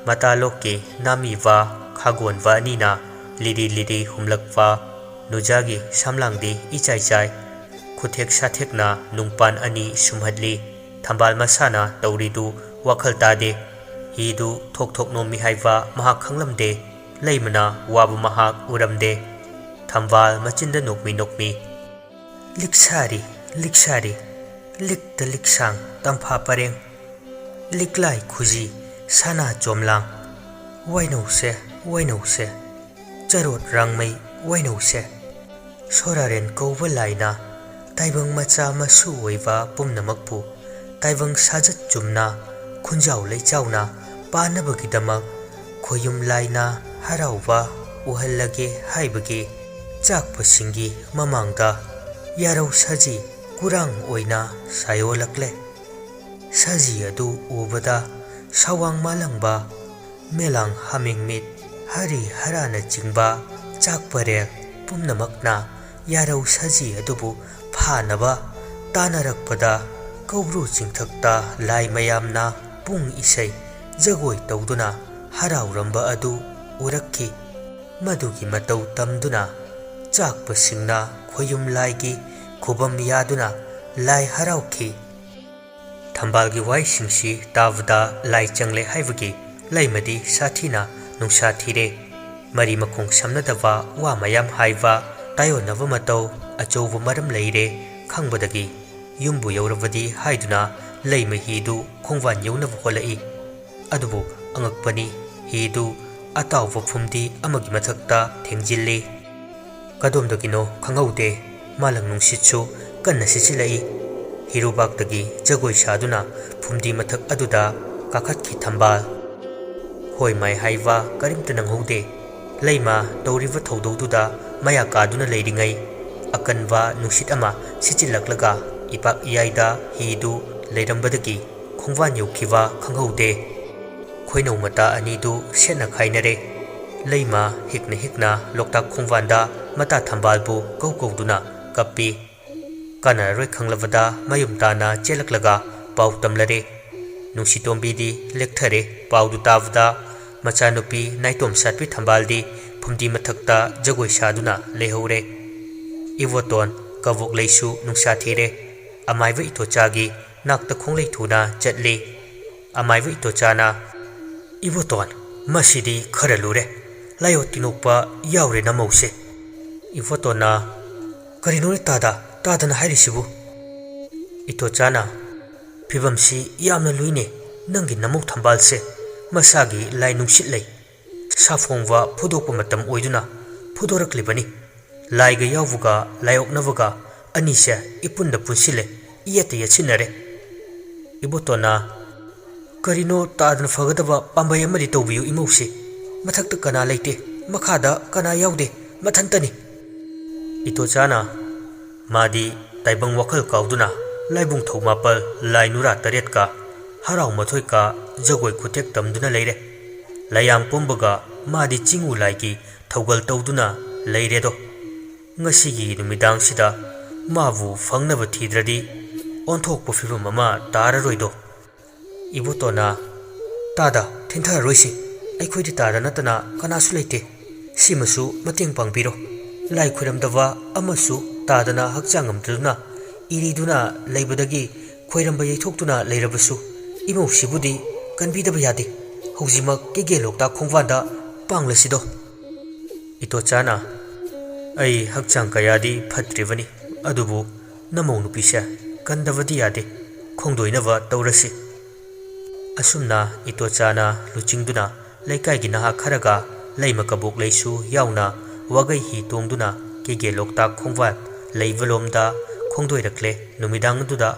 ꯃꯇꯥꯂꯣꯛꯀꯤ ꯅꯥꯃꯤꯕ ꯈꯥꯒꯣꯟꯕ ꯑꯅꯤꯅ ꯂꯤꯔꯤ ꯂꯤꯔꯤ ꯍꯨꯝꯂꯛꯄ ꯅꯨꯖꯥꯒꯤ ꯁꯝꯂꯥꯡꯗꯤ ꯏꯆꯥꯏ ꯆꯥꯏ꯫ ꯈꯨꯊꯦꯛ ꯁꯥꯊꯦꯛꯅ ꯅꯨꯡꯄꯥꯟ ꯑꯅꯤ ꯁꯨꯝꯍꯠꯂꯤ꯫ ꯊꯝꯕꯥꯜ ꯃꯁꯥꯅ ꯇꯧꯔꯤꯗꯨ ꯋꯥꯈꯜ ꯇꯥꯗꯦ꯫ ꯍꯤꯗꯨ ꯊꯣꯛ ꯊꯣꯛ ꯅꯣꯝꯃꯤ ꯍꯥꯏꯕ ꯃꯍꯥꯛ ꯈꯪꯂꯝꯗꯦ꯫ ꯂꯩꯃꯅ ꯋꯥꯕ ꯃꯍꯥꯛ ꯎꯔꯝꯗꯦ꯫ ꯊꯝꯕꯥꯜ ꯃꯆꯤꯟꯗ ꯅꯣꯛꯃꯤ ꯅꯣꯛꯃꯤ, "ꯂꯤꯛꯁꯥꯔꯤ, ꯂꯤꯛꯁꯥꯔꯤ, ꯂꯤꯛꯇ ꯂꯤꯛꯁꯥꯡ ꯇꯝꯐꯥ ꯄꯔꯦꯡ, ꯂꯤꯛꯂꯥꯏ ꯈꯨꯖꯤ ꯁꯅꯥ ꯆꯣꯝꯂꯥꯡ, ꯋꯥꯏꯅꯧꯁꯦ, ꯋꯥꯏꯅꯧꯁꯦ, ꯆꯔꯣꯠ ꯔꯥꯡꯃꯩ ꯋꯥꯏꯅꯧꯁꯦ, ꯁꯣꯔꯥꯔꯦꯟ ꯀꯧꯕ ꯂꯥꯏꯅ ꯇꯥꯏꯕꯪ ꯃꯆꯥ ꯃꯁꯨ ꯑꯣꯏꯕ ꯄꯨꯝꯅꯃꯛꯄꯨ ꯇꯥꯏꯕꯪ ꯁꯥꯖꯠ ꯆꯨꯝꯅ ꯈꯨꯟꯖꯥꯎ ꯂꯩꯆꯥꯎꯅ ꯄꯥꯟꯅꯕꯒꯤꯗꯃꯛ ꯈꯣꯌꯨꯝ ꯂꯥꯏꯅ ꯍꯔꯥꯎꯕ ꯎꯍꯜꯂꯒꯦ ꯍꯥꯏꯕꯒꯤ ꯆꯥꯛꯄꯁꯤꯡꯒꯤ ꯃꯃꯥꯡꯗ ꯌꯥꯔꯧ ꯁꯖꯤ ꯀꯨꯔꯥꯡ ꯑꯣꯏꯅ ꯁꯥꯌꯣꯜꯂꯛꯂꯦ꯫ ꯁꯖꯤ ꯑꯗꯨ ꯎꯕꯗ ꯁꯋꯥꯡ ꯃꯥꯂꯪꯕ, ꯃꯦꯂꯥꯡ ꯍꯥꯃꯦꯡꯃꯤꯠ, ꯍꯔꯤ ꯍꯔꯥꯅꯆꯤꯡꯕ ꯆꯥꯛ ꯄꯔꯦꯡ ꯄꯨꯝꯅꯃꯛꯅ ꯌꯥꯔꯧ ꯁꯖꯤ ꯑꯗꯨꯕꯨ ꯐꯥꯅꯕ ꯇꯥꯅꯔꯛꯄꯗ, ꯀꯧꯕ꯭ꯔꯨ ꯆꯤꯡꯊꯛꯇ ꯂꯥꯏ ꯃꯌꯥꯝꯅ ꯄꯨꯡ ꯏꯁꯩ ꯖꯒꯣꯏ ꯇꯧꯗꯨꯅ ꯍꯔꯥꯎꯔꯝꯕ ꯑꯗꯨ ꯎꯔꯛꯈꯤ꯫ ꯃꯗꯨꯒꯤ ꯃꯇꯧ ꯇꯝꯗꯨꯅ ꯆꯥꯛꯄꯁꯤꯡꯅ ꯈꯣꯌꯨꯝ ꯂꯥꯏꯒꯤ ꯈꯨꯕꯝ ꯌꯥꯗꯨꯅ ꯂꯥꯏ ꯍꯔꯥꯎꯈꯤ꯫ ꯊꯝꯕꯥꯜꯒꯤ ꯋꯥꯍꯩꯁꯤꯡꯁꯤ ꯇꯥꯕꯗ ꯂꯥꯏ ꯆꯪꯂꯦ ꯍꯥꯏꯕꯒꯤ ꯂꯩꯃꯗꯤ ꯁꯥꯊꯤꯅ ꯅꯨꯡꯁꯥ ꯊꯤꯔꯦ꯫ ꯃꯔꯤ ꯃꯈꯣꯡ ꯁꯝꯅꯗꯕ ꯋꯥ ꯃꯌꯥꯝ ꯍꯥꯏꯕ, ꯇꯥꯏꯑꯣꯟꯅꯕ ꯃꯇꯧ ꯑꯆꯧꯕ ꯃꯔꯝ ꯂꯩꯔꯦ ꯈꯪꯕꯗꯒꯤ, ꯌꯨꯝꯕꯨ ꯌꯧꯔꯕꯗꯤ ꯍꯥꯏꯗꯨꯅ ꯂꯩꯃ ꯍꯤꯗꯨ ꯈꯣꯡꯕꯥꯟ ꯌꯧꯅꯕ ꯍꯣꯠꯂꯛꯏ꯫ ꯑꯗꯨꯕꯨ ꯑꯉꯛꯄꯅꯤ, ꯍꯤꯗꯨ ꯑꯇꯥꯎꯕ ꯐꯨꯝꯗꯤ ꯑꯃꯒꯤ ꯃꯊꯛꯇ ꯊꯦꯡꯖꯤꯜꯂꯤ꯫ ꯀꯗꯣꯝꯗꯒꯤꯅꯣ ꯈꯪꯍꯧꯗꯦ, ꯃꯥꯂꯪ ꯅꯨꯡꯁꯤꯠꯁꯨ ꯀꯟꯅ ꯁꯤꯠꯆꯤꯜꯂꯛꯏ꯫ ꯍꯤꯔꯨꯕꯥꯛꯇꯒꯤ ꯖꯒꯣꯏ ꯁꯥꯗꯨꯅ ꯐꯨꯝꯗꯤ ꯃꯊꯛ ꯑꯗꯨꯗ ꯀꯥꯈꯠꯈꯤ ꯊꯝꯕꯥꯜ꯫ ꯍꯣꯏ ꯃꯥꯏ ꯍꯥꯏꯕ ꯀꯔꯤꯝꯇ ꯅꯪꯍꯧꯗꯦ꯫ ꯂꯩꯃ ꯇꯧꯔꯤꯕ ꯊꯧꯗꯧꯗꯨꯗ ꯃꯌꯥ ꯀꯥꯗꯨꯅ ꯂꯩꯔꯤꯉꯩ, ꯑꯀꯟꯕ ꯅꯨꯡꯁꯤꯠ ꯑꯃ ꯁꯤꯠꯆꯤꯜꯂꯛꯂꯒ ꯏꯄꯥꯛ ꯏꯌꯥꯏꯗ ꯍꯤꯗꯨ ꯂꯩꯔꯝꯕꯗꯒꯤ ꯈꯣꯡꯕꯥꯟ ꯌꯧꯈꯤꯕ ꯈꯪꯍꯧꯗꯦ꯫ ꯈꯣꯏꯅꯧ ꯃꯇꯥ ꯑꯅꯤꯗꯨ ꯁꯦꯠꯅ ꯈꯥꯏꯅꯔꯦ꯫ ꯂꯩꯃ ꯍꯤꯛꯅ ꯍꯤꯛꯅ ꯂꯣꯛꯇꯥꯛ ꯈꯣꯡꯕꯥꯟꯗ ꯃꯇꯥ ꯊꯝꯕꯥꯜꯕꯨ ꯀꯧ ꯀꯧꯗꯨꯅ ꯀꯞꯄꯤ꯫ ꯀꯥꯟꯅꯔꯔꯣꯏ ꯈꯪꯂꯕꯗ ꯃꯌꯨꯝ ꯇꯥꯅ ꯆꯦꯜꯂꯛꯂꯒ ꯄꯥꯎ ꯇꯝꯂꯔꯦ꯫ ꯅꯨꯡꯁꯤꯇꯣꯝꯕꯤꯗꯤ ꯂꯦꯛꯊꯔꯦ꯫ ꯄꯥꯎꯗꯨ ꯇꯥꯕꯗ ꯃꯆꯥꯅꯨꯄꯤ ꯅꯥꯏꯇꯣꯝ ꯁꯥꯠꯄꯤ ꯊꯝꯕꯥꯜꯗꯤ ꯐꯨꯝꯗꯤ ꯃꯊꯛꯇ ꯖꯒꯣꯏ ꯁꯥꯗꯨꯅ ꯂꯩꯍꯧꯔꯦ꯫ ꯏꯕꯣꯇꯣꯟ ꯀꯕꯣꯛꯂꯩꯁꯨ ꯅꯨꯡꯁꯥ ꯊꯤꯔꯦ꯫ ꯑꯃꯥꯏꯕ ꯏꯇꯣꯆꯥꯒꯤ ꯅꯥꯛꯇ ꯈꯣꯡꯂꯩ ꯊꯨꯅ ꯆꯠꯂꯤ꯫ ꯑꯃꯥꯏꯕ ꯏꯇꯣꯆꯥꯅ, "ꯏꯕꯣꯇꯣꯟ, ꯃꯁꯤꯗꯤ ꯈꯔ ꯂꯨꯔꯦ꯫ ꯂꯥꯏꯑꯣ ꯇꯤꯟꯑꯣꯛꯄ ꯌꯥꯎꯔꯦ ꯅꯃꯧꯁꯦ꯫" ꯏꯕꯣꯇꯣꯟꯅ, "ꯀꯔꯤꯅꯣꯅꯦ ꯇꯥꯗ, ꯇꯥꯗꯅ ꯍꯥꯏꯔꯤꯁꯤꯕꯨ?" ꯏꯇꯣꯆꯥꯅ, "ꯐꯤꯕꯝꯁꯤ ꯌꯥꯝꯅ ꯂꯨꯏꯅꯦ꯫ ꯅꯪꯒꯤ ꯅꯃꯧ ꯊꯝꯕꯥꯜꯁꯦ ꯃꯁꯥꯒꯤ ꯂꯥꯏ ꯅꯨꯡꯁꯤꯠ ꯂꯩ꯫ ꯁꯥꯐꯣꯡꯕ ꯐꯨꯗꯣꯛꯄ ꯃꯇꯝ ꯑꯣꯏꯗꯨꯅ ꯐꯨꯗꯣꯔꯛꯂꯤꯕꯅꯤ꯫ ꯂꯥꯏꯒ ꯌꯥꯎꯕꯒ ꯂꯥꯏꯑꯣꯛꯅꯕꯒ ꯑꯅꯤꯁꯦ ꯏꯄꯨꯟꯗ ꯄꯨꯟꯁꯤꯜꯂꯦ, ꯏꯌꯦꯠꯇ ꯌꯦꯠꯁꯤꯟꯅꯔꯦ꯫" ꯏꯕꯣꯇꯣꯟꯅ, "ꯀꯔꯤꯅꯣ ꯇꯥꯗꯅ ꯐꯒꯗꯕ ꯄꯥꯝꯕꯩ ꯑꯃꯗꯤ ꯇꯧꯕꯤꯌꯨ ꯏꯃꯧꯁꯦ꯫ ꯃꯊꯛꯇ ꯀꯅꯥ ꯂꯩꯇꯦ, ꯃꯈꯥꯗ ꯀꯅꯥ ꯌꯥꯎꯗꯦ, ꯃꯊꯟꯇꯅꯤ꯫" ꯏꯇꯣꯆꯥꯅ, ꯃꯥꯗꯤ ꯇꯥꯏꯕꯪ ꯋꯥꯈꯜ ꯀꯥꯎꯗꯨꯅ ꯂꯥꯏꯕꯨꯡ ꯊꯧꯃꯥꯄꯜ ꯂꯥꯏ ꯅꯨꯔꯥ ꯇꯔꯦꯠꯀ ꯍꯔꯥꯎ ꯃꯊꯣꯏꯀ ꯖꯒꯣꯏ ꯈꯨꯊꯦꯛ ꯇꯝꯗꯨꯅ ꯂꯩꯔꯦ꯫ ꯂꯥꯏꯌꯥꯝ ꯄꯣꯝꯕꯒ ꯃꯥꯗꯤ ꯆꯤꯡꯎ ꯂꯥꯏꯒꯤ ꯊꯧꯒꯜ ꯇꯧꯗꯨꯅ ꯂꯩꯔꯦꯗꯣ꯫ ꯉꯁꯤꯒꯤ ꯅꯨꯃꯤꯗꯥꯡꯁꯤꯗ ꯃꯥꯕꯨ ꯐꯪꯅꯕ ꯊꯤꯗ꯭ꯔꯗꯤ ꯑꯣꯟꯊꯣꯛꯄ ꯐꯤꯕꯝ ꯑꯃ ꯇꯥꯔꯔꯣꯏꯗꯣ꯫ ꯏꯕꯣꯇꯣꯟꯅ, "ꯇꯥꯗ, ꯊꯤꯟꯊꯔꯔꯣꯏꯁꯤ꯫ ꯑꯩꯈꯣꯏꯗꯤ ꯇꯥꯗ ꯅꯠꯇꯅ ꯀꯅꯥꯁꯨ ꯂꯩꯇꯦ꯫ ꯁꯤꯃꯁꯨ ꯃꯇꯦꯡ ꯄꯥꯡꯕꯤꯔꯣ꯫ ꯂꯥꯏ ꯈꯣꯏꯔꯝꯗꯕ ꯑꯃꯁꯨ ꯇꯥꯗꯅ ꯍꯛꯆꯥꯡ ꯉꯝꯗꯗꯨꯅ ꯏꯔꯤꯗꯨꯅ ꯂꯩꯕꯗꯒꯤ ꯈꯣꯏꯔꯝꯕ ꯌꯩꯊꯣꯛꯇꯨꯅ ꯂꯩꯔꯕꯁꯨ ꯏꯃꯧꯁꯤꯕꯨꯗꯤ ꯀꯟꯕꯤꯗꯕ ꯌꯥꯗꯦ꯫ ꯍꯧꯖꯤꯛꯃꯛ ꯀꯦꯒꯦ ꯂꯣꯛꯇꯥꯛ ꯈꯣꯡꯕꯥꯟꯗ ꯄꯥꯡꯂꯁꯤꯗꯣ꯫" ꯏꯇꯣꯆꯥꯅ, "ꯑꯩ ꯍꯛꯆꯥꯡ ꯀꯌꯥꯗꯤ ꯐꯠꯇ꯭ꯔꯤꯕꯅꯤ, ꯑꯗꯨꯕꯨ ꯅꯃꯧ ꯅꯨꯄꯤꯁꯦ ꯀꯟꯗꯕꯗꯤ ꯌꯥꯗꯦ, ꯈꯣꯡꯗꯣꯏꯅꯕ ꯇꯧꯔꯁꯤ꯫" ꯑꯁꯨꯝꯅ ꯏꯇꯣꯆꯥꯅ ꯂꯨꯆꯤꯡꯗꯨꯅ ꯂꯩꯀꯥꯏꯒꯤ ꯅꯍꯥ ꯈꯔꯒ ꯂꯩꯃ ꯀꯕꯣꯛ ꯂꯩꯁꯨ ꯌꯥꯎꯅ ꯋꯥꯒꯩ ꯍꯤ ꯇꯣꯡꯗꯨꯅ ꯀꯦꯒꯦ ꯂꯣꯛꯇꯥꯛ ꯈꯣꯡꯕꯥꯟ ꯂꯩꯕ ꯂꯣꯝꯗ ꯈꯣꯡꯗꯣꯏꯔꯛꯂꯦ꯫ ꯅꯨꯃꯤꯗꯥꯡ ꯑꯗꯨꯗ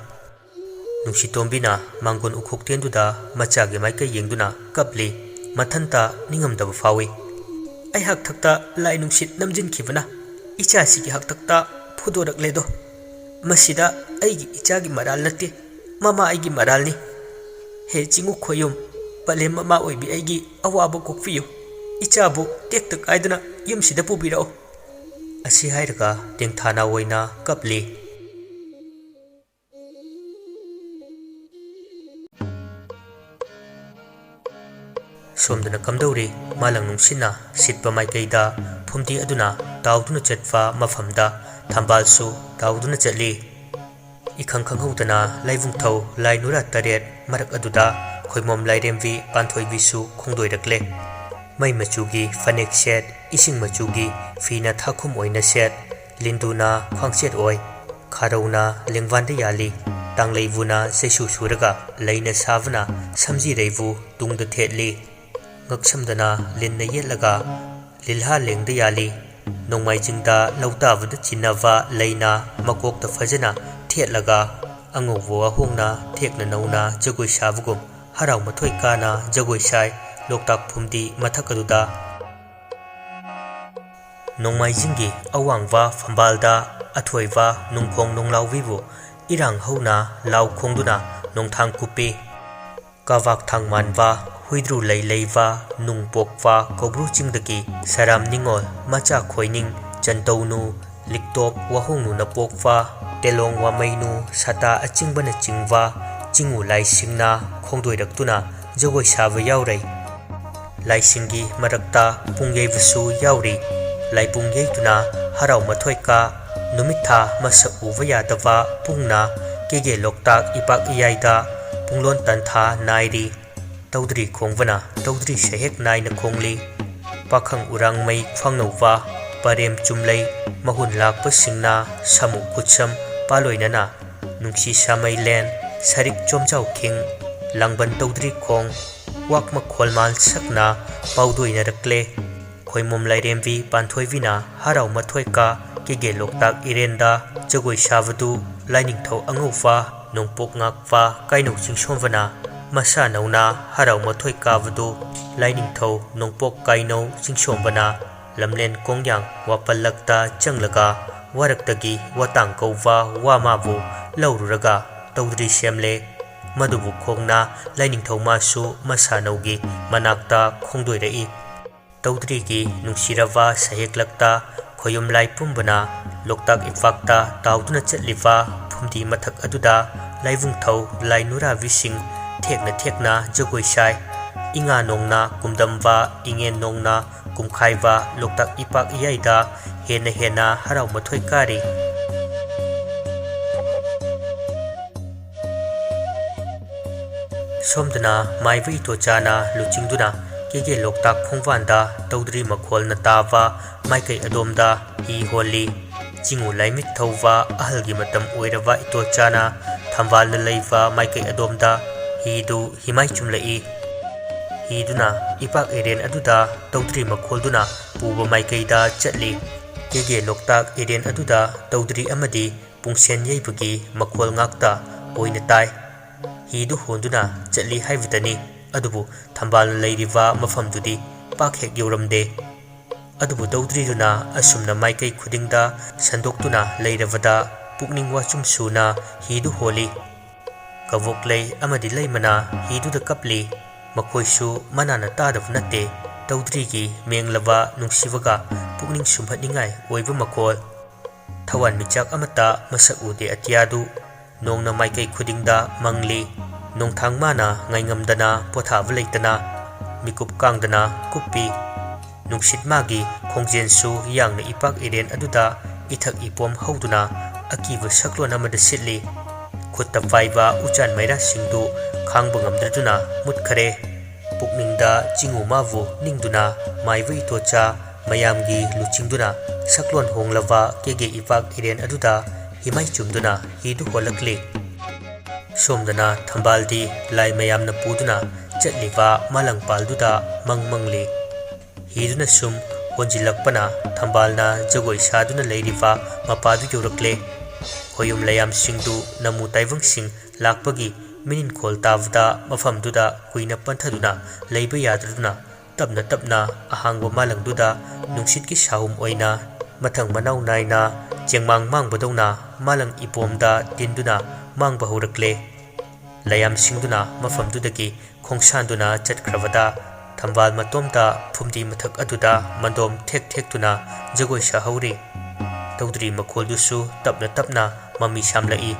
ꯅꯨꯡꯁꯤꯇꯣꯝꯕꯤꯅ ꯃꯥꯡꯒꯣꯟ ꯎꯈꯣꯛꯇꯦꯟꯗꯨꯗ ꯃꯆꯥꯒꯤ ꯃꯥꯏꯀꯩ ꯌꯦꯡꯗꯨꯅ ꯀꯞꯂꯤ꯫ ꯃꯊꯟꯇ ꯅꯤꯡꯉꯝꯗꯕ ꯐꯥꯎꯏ꯫ "ꯑꯩ ꯍꯥꯛꯊꯛꯇ ꯂꯥꯏ ꯅꯨꯡꯁꯤꯠ ꯅꯝꯖꯤꯟꯈꯤꯕꯅ ꯏꯆꯥꯁꯤꯒꯤ ꯍꯥꯛꯊꯛꯇ ꯐꯨꯗꯣꯔꯛꯂꯦꯗꯣ꯫ ꯃꯁꯤꯗ ꯑꯩꯒꯤ ꯏꯆꯥꯒꯤ ꯃꯔꯥꯜ ꯅꯠꯇꯦ, ꯃꯃꯥ ꯑꯩꯒꯤ ꯃꯔꯥꯜꯅꯤ꯫ ꯍꯦ ꯆꯤꯡꯉꯨ ꯈꯣꯌꯨꯝ, ꯄꯂꯦꯝ ꯃꯃꯥ ꯑꯣꯏꯕꯤ ꯑꯩꯒꯤ ꯑꯋꯥꯕ ꯀꯣꯛꯄꯤꯌꯨ꯫ ꯏꯆꯥꯕꯨ ꯇꯦꯛꯇ ꯀꯥꯏꯗꯅ ꯌꯨꯝꯁꯤꯗ ꯄꯨꯕꯤꯔꯛꯎ꯫" ꯑꯁꯤ ꯍꯥꯏꯔꯒ ꯇꯦꯡꯊꯥꯅꯥ ꯑꯣꯏꯅ ꯀꯞꯂꯤ꯫ ꯁꯣꯝꯗꯅ ꯀꯝꯗꯧꯔꯤ? ꯃꯥꯂꯪ ꯅꯨꯡꯁꯤꯠꯅ ꯁꯤꯠꯄ ꯃꯥꯏꯀꯩꯗ ꯐꯨꯝꯗꯤ ꯑꯗꯨꯅ ꯇꯥꯎꯗꯨꯅ ꯆꯠꯄ ꯃꯐꯝꯗ ꯊꯝꯕꯥꯜꯁꯨ ꯇꯥꯎꯗꯨꯅ ꯆꯠꯂꯤ꯫ ꯏꯈꯪ ꯈꯪꯍꯧꯗꯅ ꯂꯥꯏꯕꯨꯡꯊꯧ ꯂꯥꯏ ꯅꯨꯔꯥ ꯇꯔꯦꯠ ꯃꯔꯛ ꯑꯗꯨꯗ ꯈꯣꯏꯃꯣꯝ ꯂꯥꯏꯔꯦꯝꯕꯤ ꯄꯥꯟꯊꯣꯏꯕꯤꯁꯨ ꯈꯣꯡꯗꯣꯏꯔꯛꯂꯦ꯫ ꯃꯩ ꯃꯆꯨꯒꯤ ꯐꯅꯦꯛ ꯁꯦꯠ, ꯏꯁꯤꯡ ꯃꯆꯨꯒꯤ ꯐꯤꯅ ꯊꯥꯈꯨꯝ ꯑꯣꯏꯅ ꯁꯦꯠ, ꯂꯤꯟꯗꯨꯅ ꯈ꯭ꯋꯥꯡꯆꯦꯠ ꯑꯣꯏ, ꯈꯥꯔꯧꯅ ꯂꯦꯡꯕꯥꯟꯗ ꯌꯥꯜꯂꯤ, ꯇꯥꯡꯂꯩꯕꯨꯅ ꯆꯩꯁꯨ ꯁꯨꯔꯒ ꯂꯩꯅ ꯁꯥꯕꯅ ꯁꯝꯖꯤꯔꯩꯕꯨ ꯇꯨꯡꯗ ꯊꯦꯠꯂꯤ꯫ ꯉꯛꯁꯝꯗꯅ ꯂꯤꯟꯅ ꯌꯦꯠꯂꯒ ꯂꯤꯜꯍꯥ ꯂꯦꯡꯗ ꯌꯥꯜꯂꯤ꯫ ꯅꯣꯡꯃꯥꯏꯖꯤꯡꯗ ꯂꯧꯇꯥꯕꯗ ꯆꯤꯟꯅꯕ ꯂꯩꯅ ꯃꯀꯣꯛꯇ ꯐꯖꯅ ꯊꯦꯠꯂꯒ ꯑꯉꯧꯕ ꯋꯥꯍꯣꯡꯅ ꯊꯦꯛꯅ ꯅꯧꯅ ꯖꯒꯣꯏ ꯁꯥꯕꯒꯨꯝ ꯍꯔꯥꯎ ꯃꯊꯣꯏ ꯀꯥꯅ ꯖꯒꯣꯏ ꯁꯥꯏ ꯂꯣꯛꯇꯥꯛ ꯐꯨꯝꯗꯤ ꯃꯊꯛ ꯑꯗꯨꯗ꯫ ꯅꯣꯡꯃꯥꯏꯖꯤꯡꯒꯤ ꯑꯋꯥꯡꯕ ꯐꯝꯕꯥꯜꯗ ꯑꯊꯣꯏꯕ ꯅꯨꯡꯈꯣꯡ ꯅꯨꯡꯂꯥꯎꯕꯤꯕꯨ ꯏꯔꯥꯡ ꯍꯧꯅ ꯂꯥꯎ ꯈꯣꯡꯗꯨꯅ ꯅꯣꯡꯊꯥꯡ ꯀꯨꯞꯄꯤ꯫ ꯀꯥꯕꯥꯛ ꯊꯥꯡꯃꯥꯟꯕ, ꯍꯨꯏꯗ꯭ꯔꯨ ꯂꯩ ꯂꯩꯕ, ꯅꯨꯡ ꯄꯣꯛꯄ ꯀꯧꯕ꯭ꯔꯨ ꯆꯤꯡꯗꯒꯤ ꯁꯔꯥꯝ ꯅꯤꯉꯣꯜ ꯃꯆꯥ ꯈꯣꯏꯅꯤꯡ, ꯆꯟꯇꯧꯅꯨ, ꯂꯤꯛꯇꯣꯞ ꯋꯥꯍꯣꯡꯅꯨꯅ ꯄꯣꯛꯄ, ꯇꯦꯂꯣꯡ ꯋꯥꯃꯩꯅꯨ, ꯁꯥꯇꯥ ꯑꯆꯤꯡꯕꯅꯆꯤꯡꯕ ꯆꯤꯡꯉꯨ ꯂꯥꯏꯁꯤꯡꯅ ꯈꯣꯡꯗꯣꯏꯔꯛꯇꯨꯅ ꯖꯒꯣꯏ ꯁꯥꯕ ꯌꯥꯎꯔꯩ꯫ ꯂꯥꯏꯁꯤꯡꯒꯤ ꯃꯔꯛꯇ ꯄꯨꯡ ꯌꯩꯕꯁꯨ ꯌꯥꯎꯔꯤ꯫ ꯂꯥꯏꯕꯨꯡ ꯌꯩꯗꯨꯅ ꯍꯔꯥꯎ ꯃꯊꯣꯏ ꯀꯥ, ꯅꯨꯃꯤꯠ ꯊꯥ ꯃꯁꯛ ꯎꯕ ꯌꯥꯗꯕ ꯄꯨꯡꯅ ꯀꯦꯒꯦ ꯂꯣꯛꯇꯥꯛ ꯏꯄꯥꯛ ꯏꯌꯥꯏꯗ ꯄꯨꯡꯂꯣꯟ ꯇꯟꯊꯥ ꯅꯥꯏꯔꯤ꯫ ꯇꯧꯗ꯭ꯔꯤ ꯈꯣꯡꯕꯅ ꯇꯧꯗ꯭ꯔꯤ ꯁꯍꯦꯛ ꯅꯥꯏꯅ ꯈꯣꯡꯂꯤ꯫ ꯄꯥꯈꯪ ꯎꯔꯥꯡꯃꯩ ꯈ꯭ꯋꯥꯡꯅꯧꯕ ꯄꯔꯦꯝ ꯆꯨꯝꯂꯩ ꯃꯍꯨꯟ ꯂꯥꯛꯄꯁꯤꯡꯅ ꯁꯥꯃꯨ ꯈꯨꯠꯁꯝ ꯄꯥꯂꯣꯏꯅꯅ ꯅꯨꯡꯁꯤ ꯁꯥꯃꯩꯂꯦꯟ ꯁꯔꯤꯛ ꯆꯣꯝꯖꯥꯎ ꯈꯤꯡ ꯂꯥꯡꯕꯟ ꯇꯧꯗ꯭ꯔꯤ ꯈꯣꯡ ꯋꯥꯛ ꯃꯈꯣꯜ ꯃꯥꯜ ꯁꯛꯅ ꯄꯥꯎꯗꯣꯏꯅꯔꯛꯂꯦ꯫ ꯈꯣꯏꯃꯣꯝ ꯂꯥꯏꯔꯦꯝꯕꯤ ꯄꯥꯟꯊꯣꯏꯕꯤꯅ ꯍꯔꯥꯎ ꯃꯊꯣꯏ ꯀꯥ ꯀꯦꯒꯦ ꯂꯣꯛꯇꯥꯛ ꯏꯔꯦꯟꯗ ꯖꯒꯣꯏ ꯁꯥꯕꯗꯨ ꯂꯥꯏꯅꯤꯡꯊꯧ ꯑꯉꯧꯕ ꯅꯣꯡꯄꯣꯛ ꯉꯥꯛꯄ ꯀꯥꯏꯅꯧ ꯆꯤꯡꯁꯣꯝꯕꯅ ꯃꯁꯥ ꯅꯧꯅ ꯍꯔꯥꯎ ꯃꯊꯣꯏ ꯀꯥꯕꯗꯨ ꯂꯥꯏꯅꯤꯡꯊꯧ ꯅꯣꯡꯄꯣꯛ ꯀꯥꯏꯅꯧ ꯆꯤꯡꯁꯣꯝꯕꯅ ꯂꯝꯂꯦꯟ ꯀꯣꯡꯌꯥꯡ ꯋꯥꯄꯜꯂꯛꯇ ꯆꯪꯂꯒ ꯋꯥꯔꯛꯇꯒꯤ ꯋꯥꯇꯥꯡ ꯀꯧꯕ ꯋꯥ ꯃꯥꯕꯨ ꯂꯧꯔꯨꯔꯒ ꯇꯧꯗ꯭ꯔꯤ ꯁꯦꯝꯂꯦ꯫ ꯃꯗꯨꯕꯨ ꯈꯣꯡꯅ ꯂꯥꯏꯅꯤꯡꯊꯧ ꯃꯥꯁꯨ ꯃꯁꯥꯅꯧꯒꯤ ꯃꯅꯥꯛꯇ ꯈꯣꯡꯗꯣꯏꯔꯛꯏ꯫ ꯇꯧꯗ꯭ꯔꯤꯒꯤ ꯅꯨꯡꯁꯤꯔꯕ ꯁꯍꯦꯛꯂꯛꯇ ꯈꯣꯌꯨꯝ ꯂꯥꯏ ꯄꯨꯝꯕꯅ ꯂꯣꯛꯇꯥꯛ ꯏꯄꯥꯛꯇ ꯇꯥꯎꯗꯨꯅ ꯆꯠꯂꯤꯕ ꯐꯨꯝꯗꯤ ꯃꯊꯛ ꯑꯗꯨꯗ ꯂꯥꯏꯕꯨꯡꯊꯧ ꯂꯥꯏ ꯅꯨꯔꯥꯕꯤꯁꯤꯡ ꯊꯦꯛꯅ ꯊꯦꯛꯅ ꯖꯒꯣꯏ ꯁꯥꯏ꯫ ꯏꯉꯥ ꯅꯣꯡꯅ ꯀꯨꯝꯗꯝꯕ, ꯏꯉꯦꯟ ꯅꯣꯡꯅ ꯀꯨꯝꯈꯥꯏꯕ ꯂꯣꯛꯇꯥꯛ ꯏꯄꯥꯛ ꯏꯌꯥꯏꯗ ꯍꯦꯟꯅ ꯍꯦꯟꯅ ꯍꯔꯥꯎ ꯃꯊꯣꯏ ꯀꯥꯔꯤ꯫ ꯁꯣꯝꯗꯅ ꯃꯥꯏꯕ ꯏꯇꯣꯆꯥꯅ ꯂꯨꯆꯤꯡꯗꯨꯅ ꯀꯦꯒꯦ ꯂꯣꯛꯇꯥꯛ ꯈꯣꯡꯕꯥꯟꯗ ꯇꯧꯗ꯭ꯔꯤ ꯃꯈꯣꯜꯅ ꯇꯥꯕ ꯃꯥꯏꯀꯩ ꯑꯗꯣꯝꯗ ꯍꯤ ꯍꯣꯜꯂꯤ꯫ ꯆꯤꯡꯉꯨ ꯂꯥꯏꯃꯤꯠ ꯊꯧꯕ ꯑꯍꯜꯒꯤ ꯃꯇꯝ ꯑꯣꯏꯔꯕ ꯏꯇꯣꯆꯥꯅ ꯊꯝꯕꯥꯜꯅ ꯂꯩꯕ ꯃꯥꯏꯀꯩ ꯑꯗꯣꯝꯗ ꯍꯤꯗꯨ ꯍꯤꯃꯥꯏ ꯆꯨꯝꯂꯛꯏ꯫ ꯍꯤꯗꯨꯅ ꯏꯄꯥꯛ ꯏꯔꯦꯟ ꯑꯗꯨꯗ ꯇꯧꯗ꯭ꯔꯤ ꯃꯈꯣꯜꯗꯨꯅ ꯄꯨꯕ ꯃꯥꯏꯀꯩꯗ ꯆꯠꯂꯤ꯫ ꯀꯦꯒꯦ ꯂꯣꯛꯇꯥꯛ ꯏꯔꯦꯟ ꯑꯗꯨꯗ ꯇꯧꯗ꯭ꯔꯤ ꯑꯃꯗꯤ ꯄꯨꯡꯁꯦꯟ ꯌꯩꯕꯒꯤ ꯃꯈꯣꯜ ꯉꯥꯛꯇ ꯑꯣꯏꯅ ꯇꯥꯏ꯫ ꯍꯤꯗꯨ ꯍꯣꯟꯗꯨꯅ ꯆꯠꯂꯤ ꯍꯥꯏꯕꯗꯅꯤ, ꯑꯗꯨꯕꯨ ꯊꯝꯕꯥꯜꯅ ꯂꯩꯔꯤꯕ ꯃꯐꯝꯗꯨꯗꯤ ꯄꯥꯛ ꯍꯦꯛ ꯌꯧꯔꯝꯗꯦ꯫ ꯑꯗꯨꯕꯨ ꯇꯧꯗ꯭ꯔꯤꯗꯨꯅ ꯑꯁꯨꯝꯅ ꯃꯥꯏꯀꯩ ꯈꯨꯗꯤꯡꯗ ꯁꯟꯗꯣꯛꯇꯨꯅ ꯂꯩꯔꯕꯗ ꯄꯨꯛꯅꯤꯡ ꯋꯥꯆꯨꯝ ꯁꯨꯅ ꯍꯤꯗꯨ ꯍꯣꯜꯂꯤ꯫ ꯀꯕꯣꯛꯂꯩ ꯑꯃꯗꯤ ꯂꯩꯃꯅ ꯍꯤꯗꯨꯗ ꯀꯞꯂꯤ꯫ ꯃꯈꯣꯏꯁꯨ ꯃꯅꯥꯅ ꯇꯥꯗꯕ ꯅꯠꯇꯦ꯫ ꯇꯧꯗ꯭ꯔꯤꯒꯤ ꯃꯦꯡꯂꯕ ꯅꯨꯡꯁꯤꯕꯒ ꯄꯨꯛꯅꯤꯡ ꯁꯨꯝꯍꯠꯅꯤꯡꯉꯥꯏ ꯑꯣꯏꯕ ꯃꯈꯣꯜ꯫ ꯊꯋꯥꯟꯃꯤꯆꯥꯛ ꯑꯃꯠꯇ ꯃꯁꯛ ꯎꯗꯦ ꯑꯇꯤꯌꯥꯗꯨ꯫ ꯅꯣꯡꯅ ꯃꯥꯏꯀꯩ ꯈꯨꯗꯤꯡꯗ ꯃꯪꯂꯤ꯫ ꯅꯣꯡꯊꯥꯡ ꯃꯥꯅ ꯉꯥꯏꯉꯝꯗꯅ ꯄꯣꯊꯥꯕ ꯂꯩꯇꯅ ꯃꯤꯀꯨꯞ ꯀꯥꯡꯗꯅ ꯀꯨꯞꯄꯤ꯫ ꯅꯨꯡꯁꯤꯠ ꯃꯥꯒꯤ ꯈꯣꯡꯖꯦꯜꯁꯨ ꯌꯥꯡꯅ ꯏꯄꯥꯛ ꯏꯔꯦꯟ ꯑꯗꯨꯗ ꯏꯊꯛ ꯏꯄꯣꯝ ꯍꯧꯗꯨꯅ ꯑꯀꯤꯕ ꯁꯛꯂꯣꯟ ꯑꯃꯗ ꯁꯤꯠꯂꯤ꯫ ꯈꯨꯠꯇ ꯄꯥꯏꯕ ꯎꯆꯥꯟ ꯃꯩꯔꯥꯁꯤꯡꯗꯨ ꯈꯥꯡꯕ ꯉꯝꯗ꯭ꯔꯗꯨꯅ ꯃꯨꯠꯈꯔꯦ꯫ ꯄꯨꯛꯅꯤꯡꯗ ꯆꯤꯡꯉꯨ ꯃꯥꯕꯨ ꯅꯤꯡꯗꯨꯅ ꯃꯥꯏꯕ ꯏꯇꯣꯆꯥ ꯃꯌꯥꯝꯒꯤ ꯂꯨꯆꯤꯡꯗꯨꯅ ꯁꯛꯂꯣꯟ ꯍꯣꯡꯂꯕ ꯀꯦꯒꯦ ꯏꯄꯥꯛ ꯏꯔꯦꯟ ꯑꯗꯨꯗ ꯍꯤꯃꯥꯏ ꯆꯨꯝꯗꯨꯅ ꯍꯤꯗꯨ ꯍꯣꯜꯂꯛꯂꯤ꯫ ꯁꯣꯝꯗꯅ ꯊꯝꯕꯥꯜꯗꯤ ꯂꯥꯏ ꯃꯌꯥꯝꯅ ꯄꯨꯗꯨꯅ ꯆꯠꯂꯤꯕ ꯃꯥꯂꯪꯄꯥꯜꯗꯨꯗ ꯃꯪ ꯃꯪꯂꯤ꯫ ꯍꯤꯗꯨꯅ ꯁꯨꯝ ꯍꯣꯟꯖꯤꯜꯂꯛꯄꯅ ꯊꯝꯕꯥꯜꯅ ꯖꯒꯣꯏ ꯁꯥꯗꯨꯅ ꯂꯩꯔꯤꯕ ꯃꯄꯥꯗꯨ ꯌꯧꯔꯛꯂꯦ꯫ ꯈꯣꯌꯨꯝ ꯂꯌꯥꯝꯁꯤꯡꯗꯨ ꯅꯃꯨ ꯇꯥꯏꯕꯪꯁꯤꯡ ꯂꯥꯛꯄꯒꯤ ꯃꯤꯅꯤꯟꯈꯣꯜ ꯇꯥꯕꯗ ꯃꯐꯝꯗꯨꯗ ꯀꯨꯏꯅ ꯄꯟꯊꯗꯨꯅ ꯂꯩꯕ ꯌꯥꯗ꯭ꯔꯗꯨꯅ ꯇꯞꯅ ꯇꯞꯅ ꯑꯍꯥꯡꯕ ꯃꯥꯂꯪꯗꯨꯗ ꯅꯨꯡꯁꯤꯠꯀꯤ ꯁꯥꯍꯨꯝ ꯑꯣꯏꯅ ꯃꯊꯪ ꯃꯅꯥꯎ ꯅꯥꯏꯅ ꯆꯦꯡꯃꯥꯡ ꯃꯥꯡꯕꯗꯧꯅ ꯃꯥꯂꯪ ꯏꯄꯣꯝꯗ ꯇꯤꯟꯗꯨꯅ ꯃꯥꯡꯕ ꯍꯧꯔꯛꯂꯦ꯫ ꯂꯌꯥꯝꯁꯤꯡꯗꯨꯅ ꯃꯐꯝꯗꯨꯗꯒꯤ ꯈꯣꯡꯁꯥꯟꯗꯨꯅ ꯆꯠꯈ꯭ꯔꯕꯗ ꯊꯝꯕꯥꯜ ꯃꯇꯣꯝꯗ ꯐꯨꯝꯗꯤ ꯃꯊꯛ ꯑꯗꯨꯗ ꯃꯟꯗꯣꯝ ꯊꯦꯛ ꯊꯦꯛꯇꯨꯅ ꯖꯒꯣꯏ ꯁꯥꯍꯧꯔꯤ꯫ ꯇꯧꯗ꯭ꯔꯤ ꯃꯈꯣꯜꯗꯨꯁꯨ ꯇꯞꯅ ꯇꯞꯅ ꯃꯃꯤ ꯁꯥꯝꯂꯛꯏ꯫